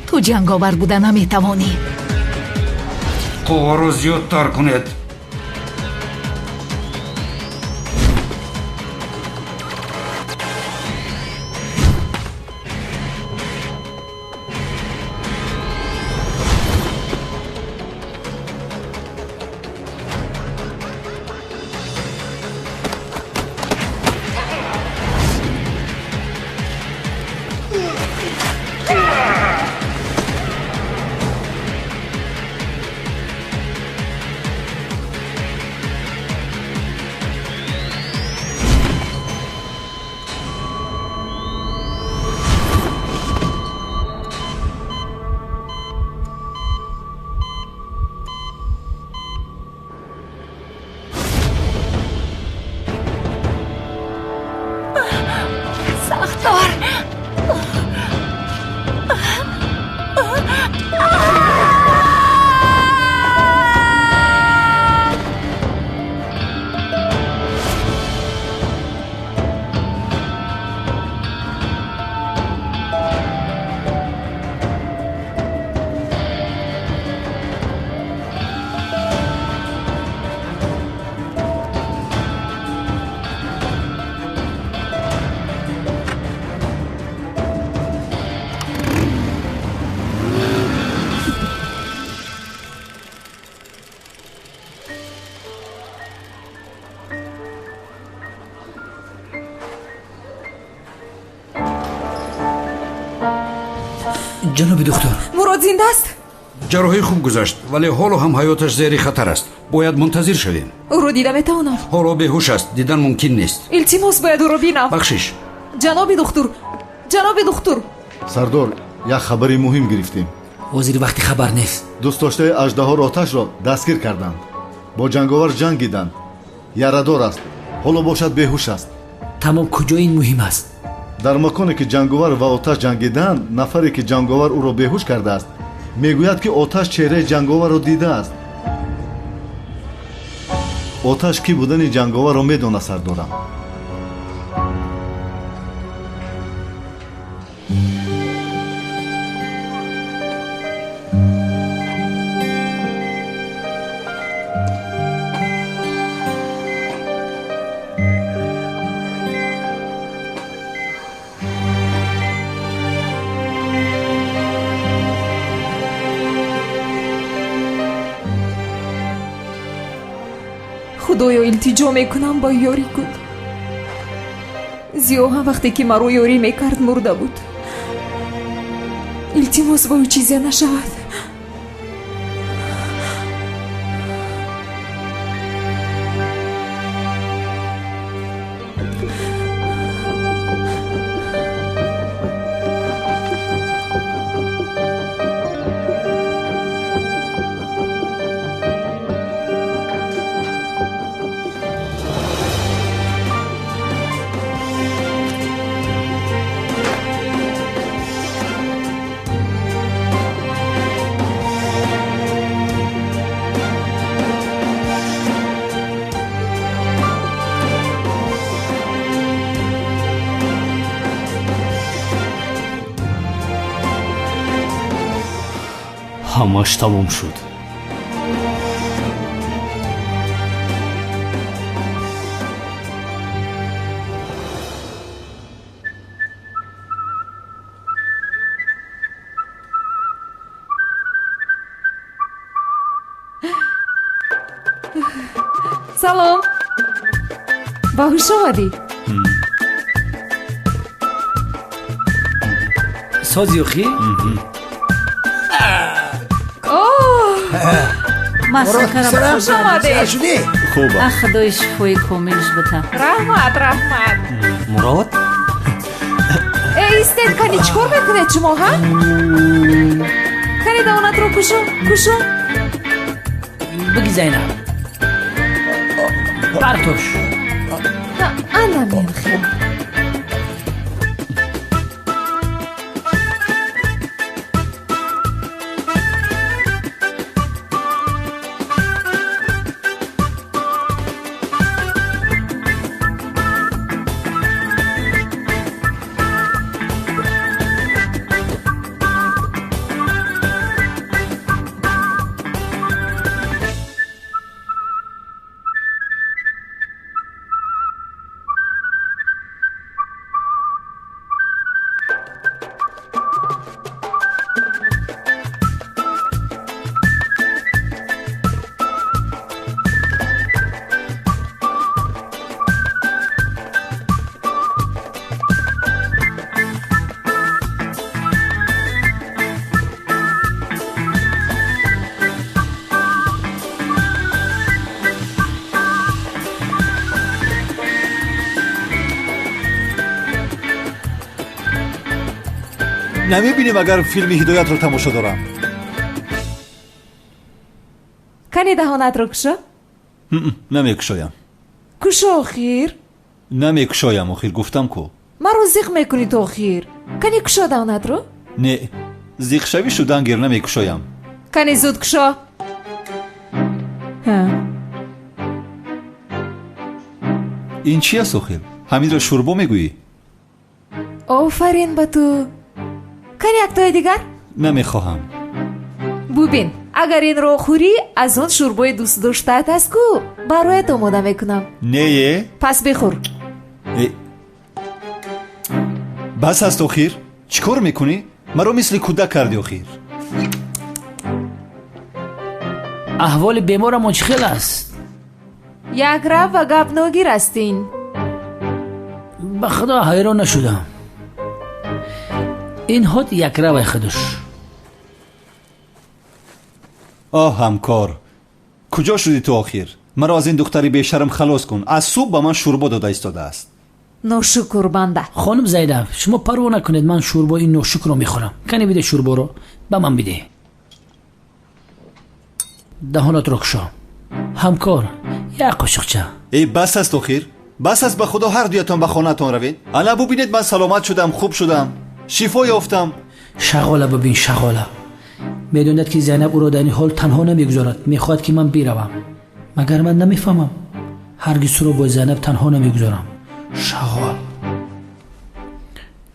Speaker 3: Ту ҷанговар буда наметавонӣ.
Speaker 19: Қувваро зиёдтар кунед.
Speaker 3: Сахтор!
Speaker 19: Ҷаноби духтур,
Speaker 10: Мурод зинда аст?
Speaker 19: Ҷарроҳӣ хуб гузашт, вале ҳоло ҳам ҳаёташ зери хатар аст. Бояд мунтазир шавем.
Speaker 10: Ӯро дида метавонам?
Speaker 19: Ҳоло беҳуш аст, дидан мумкин нест.
Speaker 10: Илтимос, бояд ӯро бинам.
Speaker 19: Бахшиш.
Speaker 10: Ҷаноби духтур, ҷаноби духтур!
Speaker 12: Сардор, як хабари муҳим гирифтем.
Speaker 11: Ҳозир вақти хабар нест.
Speaker 12: Дӯстдоштаи аждаҳоро оташро дастгир карданд, бо ҷанговар ҷангиданд, ярадор аст, ҳоло бошад беҳуш аст.
Speaker 11: Тамом, куҷо ин муҳим аст?
Speaker 12: Дар маконе ки ҷанговар ва оташ ҷангиданд, нафаре ки ҷанговар ӯро беҳуш кардааст, мегӯяд, ки оташ чеҳраи ҷанговарро дидааст. Оташ кӣ будани ҷанговарро медонад, сардорам.
Speaker 10: Худоё, илтиҷо мекунам, ба ёрӣ кун. Зиё ҳам вақте ки маро ёрӣ мекард, мурда буд. Илтимос, ба ӯ чизе нашавад.
Speaker 22: Ҳамааш тамом шуд.
Speaker 10: Салом, ба ҳуш омадӣ?
Speaker 11: Сози охи?
Speaker 10: Хуш омадед.
Speaker 1: Хуб. Худои шифои комилш бита.
Speaker 17: Раҳмат, раҳмат.
Speaker 20: Мурод?
Speaker 10: Э, истед, кани чӣ кор мекунед шумо, ҳа? Кани давонатро кушо, кушо.
Speaker 11: Биги, Зайнаб. Партош.
Speaker 10: Ана менхел.
Speaker 12: Намебинем, агар филми Ҳидоятро тамошо дорам.
Speaker 10: Кани даҳонатро кушо.
Speaker 12: Намекушоям.
Speaker 10: Кушо охир.
Speaker 12: Намекушоям охир, гуфтам ку.
Speaker 10: Маро зиқ мекунӣ ту охир. Кани кушо даҳонатро.
Speaker 12: Не, зиқшавӣ шудан гир, намекушоям.
Speaker 10: Кани зуд кушо.
Speaker 12: Ин чи аст охир? Ҳаминро шӯрбо мегӯӣ?
Speaker 10: Офарин ба ту. Кани яктои дигар?
Speaker 12: Намехоҳам.
Speaker 10: Бубин, агар инро хӯрӣ, аз он шӯрбои дӯстдоштаат аст ку, бароят омода мекунам.
Speaker 12: Нее.
Speaker 10: Пас бихӯр.
Speaker 12: Бас аст охир, чӣ кор мекунӣ? Маро мисли кӯдак кардӣ охир.
Speaker 11: Аҳволи беморамон чӣ хел аст?
Speaker 10: Якрав ва гапногир аст ин.
Speaker 11: Ба худо, ҳайрон нашудам. Ин ҳод якравай худуш.
Speaker 12: Оҳ, ҳамкор, куҷо шудӣ ту охир? Маро аз ин духтари бешарм халос кун. Аз субҳ ба ман шӯрбо дода истодааст.
Speaker 10: Ношукр банда.
Speaker 11: Хонум Зайнаб, шумо парво накунед, ман шӯрбои ин ношукрро мехӯрам. Кане биде шӯрборо, ба ман бидеҳ. Даҳонатро кушо, ҳамкор, як қошиқча.
Speaker 12: Э, бас аст охир, бас аст, ба худо, ҳар дуятон ба хонаатон равед. Ана бубинед, ман саломат шудам, хуб шудам, шифо ёфтам.
Speaker 11: Шағола бибин, шағола. Медонад, ки Зайнаб ӯро дар ин ҳол танҳо намегузорад. Мехоҳад, ки ман биравам. Магар ман намефаҳмам? Ҳаргиз туро бо Зайнаб танҳо намегузорам, шағол.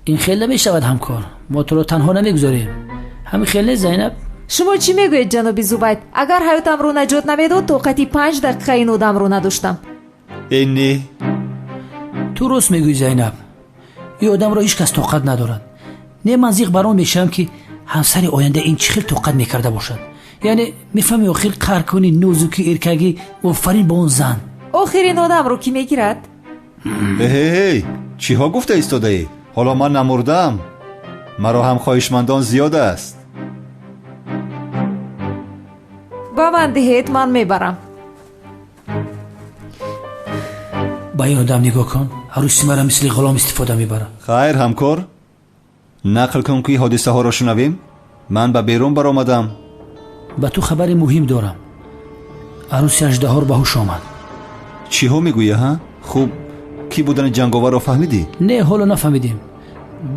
Speaker 11: Ин хел намешавад, ҳамкор, мо туро танҳо намегузорем. Ҳамин хел нест, Зайнаб?
Speaker 10: Шумо чӣ мегӯед, ҷаноби Зубайд? Агар ҳаётамро наҷот намедод, тоқати 5 дақиқа ин одамро надоштам.
Speaker 12: Э, не.
Speaker 11: Ту рост мегӯӣ, Зайнаб, ин одамро ҳеҷ кас тоқат надорад. Не, ман зиқ бар он мешавам, ки ҳамсари оянда ин чӣ хел тоқат мекарда бошад. Яъне мефаҳми, охир қаҳр кунӣ, нозуки, эркагӣ. Офарин ба он зан.
Speaker 10: Охир ин одамро кӣ мегирад?
Speaker 12: Эҳей, чиҳо гуфта истодаӣ? Ҳоло ман намурдаам, маро ҳам хоҳишмандон зиёд аст.
Speaker 10: Ба ман диҳед, ман мебарам.
Speaker 11: Ба ин одам нигоҳ кун, арӯси маро мисли ғулом истифода мебарад.
Speaker 12: Хайр, ҳамкор, нақл кун, ки ҳодисаҳоро шунавем. Ман ба берун баромадам.
Speaker 11: Ба ту хабари муҳим дорам. Арӯси аждаҳор ба ҳуш омад.
Speaker 12: Чиҳо мегӯӣ, ҳа? Хуб, кӣ будани ҷанговарро фаҳмидӣ?
Speaker 11: Не, ҳоло нафаҳмидем.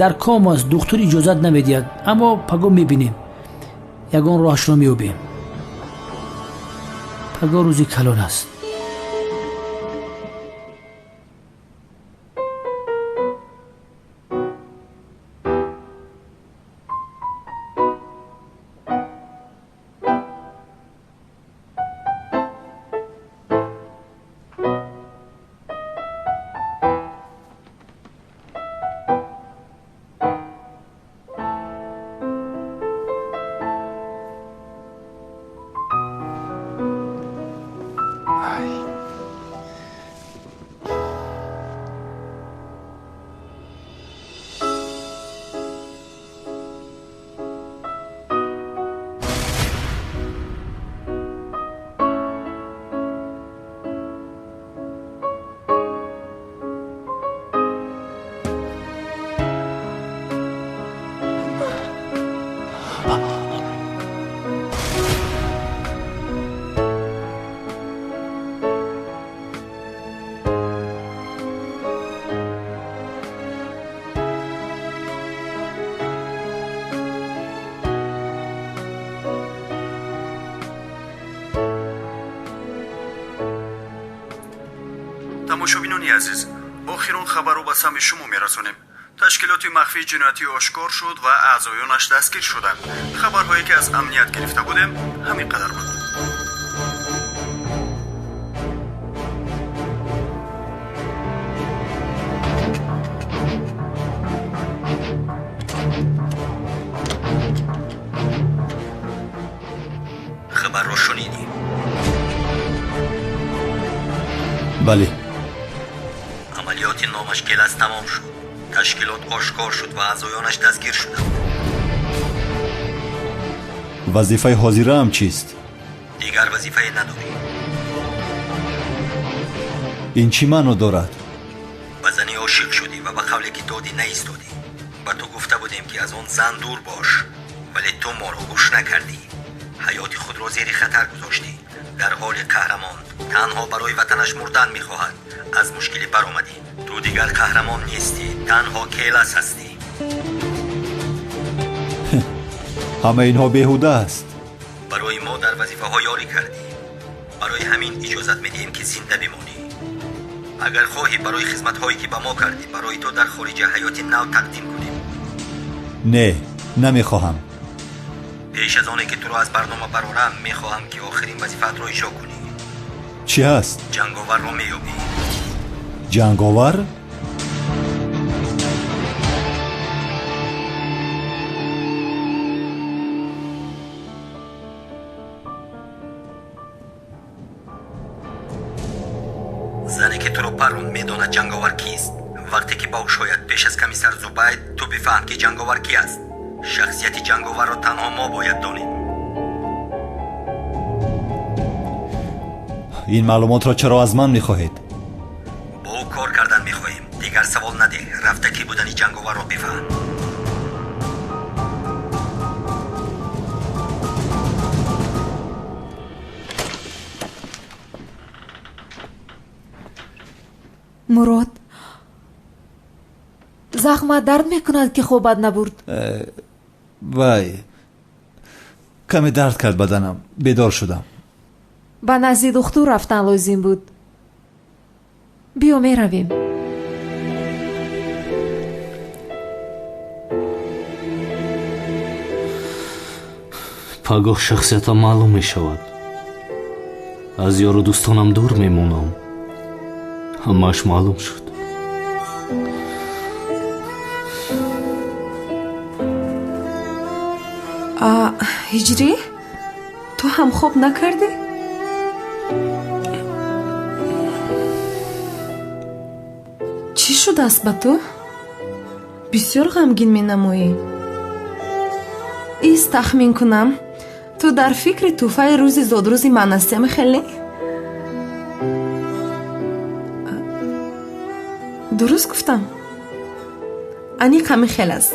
Speaker 11: Дар ком аст, духтур иҷозат намедиҳад, аммо паго мебинем, ягон роҳашро меёбем. Паго рӯзи калон аст.
Speaker 6: Тамошобинони азиз, охирон хабарро ба самъи шумо мерасонем. Ташкилоти махфии ҷиноятӣ ошкор шуд ва аъзоёнаш дастгир шуданд. Хабарҳое ки аз амният гирифта будем, ҳамин қадар буд.
Speaker 21: Хабарро шунидӣ?
Speaker 12: Бале.
Speaker 21: Амалиёти номаш Гелас тамом шуд. Ташкилот ошкор шуд ва аъзоёнаш дастгир шуданд.
Speaker 12: Вазифаи ҳозираам чист?
Speaker 21: Дигар вазифае надорӣ.
Speaker 12: Ин чӣ маъно дорад?
Speaker 21: Ба зане ошиқ шудӣ ва ба қавле ки додӣ наистодӣ. Ба ту гуфта будем, ки аз он зан дур бош, вале ту моро гӯш накардӣ. Ҳаёти худро зери хатар гузоштӣ. Дар ҳоли қаҳрамон танҳо барои ватанаш мурдан мехоҳад. Аз мушкилӣ баромадӣ. Ту дигар қаҳрамон нестӣ, танҳо Келас ҳастӣ.
Speaker 12: Ҳама инҳо беҳуда аст.
Speaker 21: Барои мо дар вазифаҳо ёрӣ кардӣ. Барои ҳамин иҷозат медиҳем, ки зинда бимонӣ. Агар хоҳӣ, барои хизматҳое ки ба мо кардӣ, барои ту дар хориҷа ҳаёти нав тақдим кунем.
Speaker 12: Не, намехоҳам.
Speaker 21: Пеш аз оне ки туро аз барнома барорам, мехоҳам, ки охирин вазифаатро иҷро кунӣ.
Speaker 12: Чӣ ҳаст?
Speaker 21: Ҷанговарро меёбӣ.
Speaker 12: Ҷанговар?
Speaker 21: Зане ки туро паронд, медонад ҷанговар кист. Вақте ки ба ӯ шояд пеш аз комиссар Зубайд, ту бифаҳм, ки ҷанговар ки аст. Шахсияти ҷанговарро танҳо мо бояд донем.
Speaker 12: Ин маълумотро чаро аз ман мехоҳед?
Speaker 21: Бо ӯ кор кардан мехоҳем. Дигар савол надеҳ. Рафта кӣ будани ҷанговарро бифаҳм.
Speaker 10: Мурод, захмат дард мекунад, ки хобат набурд?
Speaker 12: Вай, каме дард кард баданам, бедор шудам.
Speaker 10: Ба назди духтур рафтан лозим буд. Биё, меравем.
Speaker 22: Пагоҳ шахсиятам маълум мешавад. Аз ёру дӯстонам дур мемонам. Ҳамааш маълум шуд.
Speaker 7: Ҳиҷрӣ, ту ҳам хоб накардӣ? Чӣ шудааст ба ту? Бисёр ғамгин менамоӣ. Ист, тахмин кунам, ту дар фикри тӯҳфаи рӯзи зодрӯзи ман ҳастӣ, хеле? Дуруст гуфтам? Аниқ ҳамин хел аст.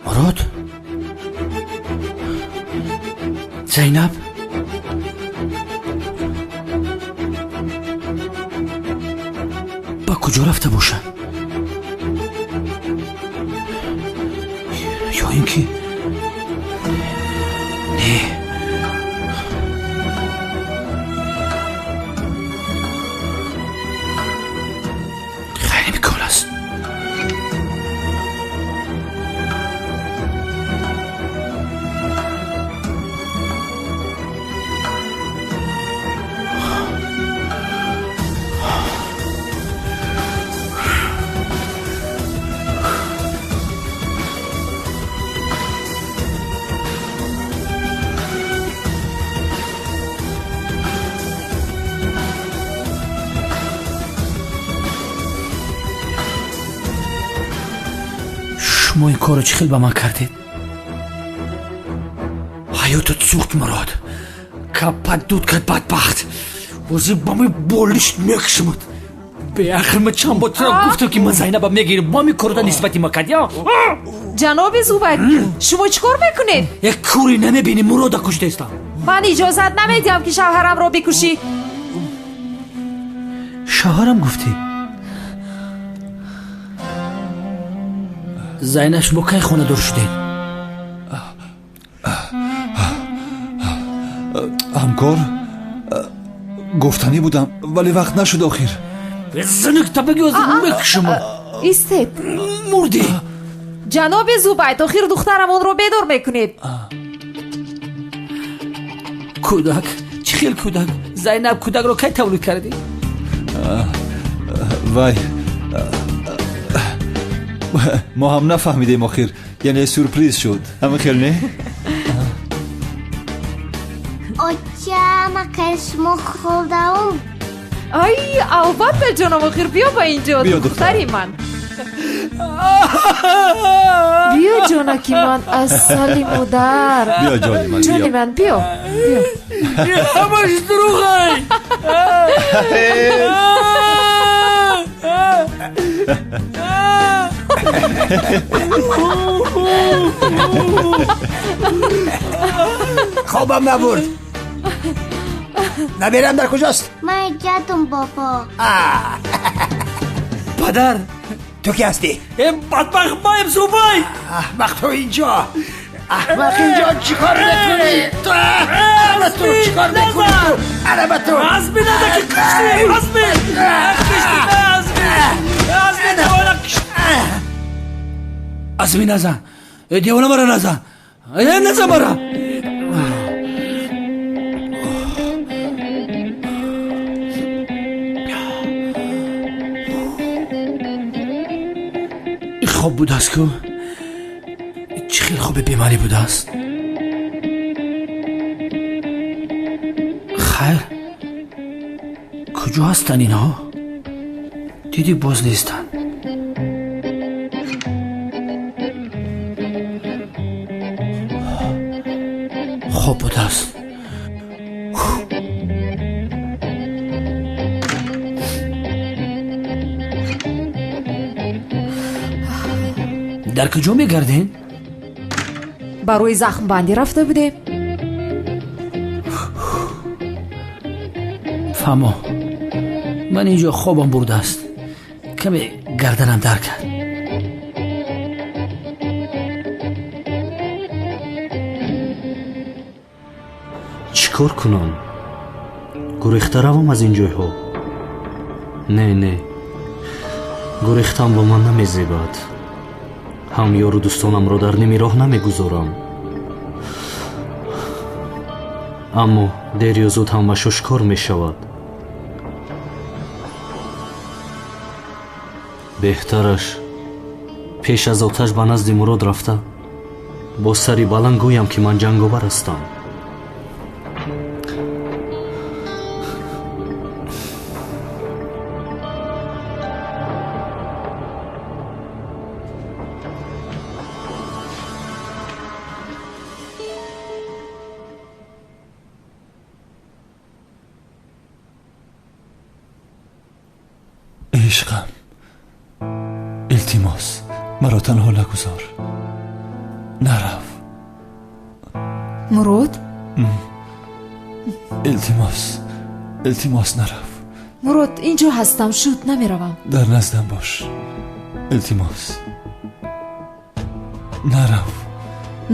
Speaker 11: Мурод? Зайнаб? Ба куҷо рафта бошад? Ё ин ки не, ғайриимкон аст. Шумо ин корро чӣ хел ба ман кардед? Ҳаётат сӯхт, Мурод. Каппат дуд кард, бадбахт. Ҳозир ба ман болишт мекушамад. Беақл, ман чанд бор туро гуфтам, ки ман Зайнаба мегирам. Бо ҳамин корро нисбати ма кардӣ?
Speaker 10: Ҷаноби Зубайд, шумо чӣ кор мекунед?
Speaker 11: Як кӯре намебинӣ, Мурода куштаистам.
Speaker 10: Ман иҷозат намедиҳам, ки шавҳарамро бикушӣ.
Speaker 11: Шавҳарам гуфтӣ? Зайнаб, шумо кай хонадор шудед?
Speaker 12: Ҳамкор, гуфтанӣ будам, вале вақт нашуд охир.
Speaker 11: Зинак табаги ҳозир мекушам.
Speaker 10: Истед.
Speaker 11: Мурдӣ.
Speaker 10: Ҷаноби Зубайд, охир духтарамонро бедор мекунед.
Speaker 11: Кӯдак, чӣ хел кӯдак? Зайнаб, кӯдакро кай тавлид кардӣ?
Speaker 12: Вай, мо ҳам нафаҳмидем охир, яъне сюрприз шуд. Ҳамин хел не?
Speaker 8: Оча, макай шумо хӯрдаум?
Speaker 10: Ай, албатта, ҷоном, охир биё ба инҷо, духтари ман. Биё, ҷонаки ман, асали модар.
Speaker 12: Биё, ҷони ман,
Speaker 10: ҷони ман, биё.
Speaker 11: Ҳамаш дурӯғай.
Speaker 15: Хобам набурд. Набирам дар куҷост?
Speaker 8: Ман ҷадум, бобо.
Speaker 11: Падар,
Speaker 15: ту ки ҳастӣ?
Speaker 11: Бадбахт маем, Зубай.
Speaker 15: Аҳмақ, ту инҷо, аҳмақ, инҷо чӣ кор мекунӣ? Ту араба, ту чӣ кор мекунӣ? Ту араба, ту
Speaker 11: азми нада ки куштӣ, азми куштӣ, азми, азми девона кушт. Азми назан, девона мара назан, назан мара. Хоб будааст ку? Чӣ хел хоби бемаънӣ будааст? Хайр, куҷо ҳастанд инҳо? Дидӣ, боз нестанд. Хоб будааст. Дар куҷо мегардем?
Speaker 10: Барои захмбандӣ рафта будем.
Speaker 11: Фаҳмо, ман инҷо хобам бурдааст, каме гарданам дар кард.
Speaker 22: Чӣ кор кунам? Гурехта равам аз ин ҷойҳо? Не, не, гурехтан ба ман намезебад. Ҳам ёру дӯстонамро дар ними роҳ намегузорам. Аммо дер ё зуд ҳамаш ошкор мешавад. Беҳтараш пеш аз оташ ба назди Мурод рафта бо сари баланд гӯям, ки ман ҷанговар ҳастам.
Speaker 12: Ишқам, илтимос, маро танҳо нагузор, нарав.
Speaker 10: Мурод?
Speaker 12: Илтимос, илтимос, нарав.
Speaker 10: Мурод, инҷо ҳастам, шуд, намеравам.
Speaker 12: Дар наздам бош, илтимос, нарав.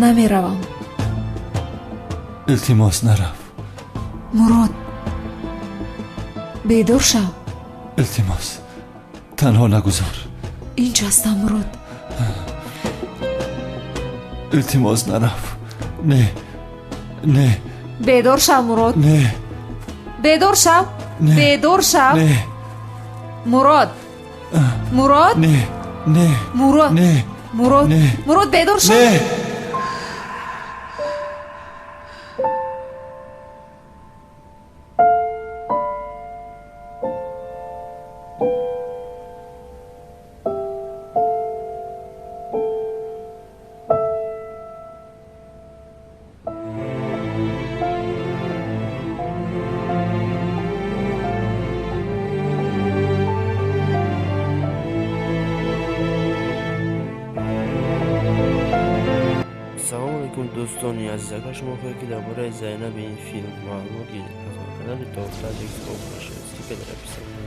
Speaker 10: Намеравам.
Speaker 12: Илтимос, нарав.
Speaker 10: Мурод, бедор шав.
Speaker 12: Илтимос, танҳо нагузор.
Speaker 10: Инҷо ҳастам, Мурод.
Speaker 12: Илтимос, нарав. Не, не.
Speaker 10: Бедор шав, Мурод.
Speaker 12: Не.
Speaker 10: Бедор шав. Бедор шав.
Speaker 12: Не.
Speaker 10: Мурод. Мурод.
Speaker 12: Не, не.
Speaker 10: Мурод.
Speaker 12: Не.
Speaker 10: Мурод.
Speaker 12: Не.
Speaker 10: Мурод, бедор шав.
Speaker 12: Не.
Speaker 13: Салом алейкум, дӯстони азиз. Агар шумо хоҳед, ки дар бораи Зайнаби ин филм маълумот гиред, пас ба канали Топ Таҷик обуна шавед. Ссылка дар описании.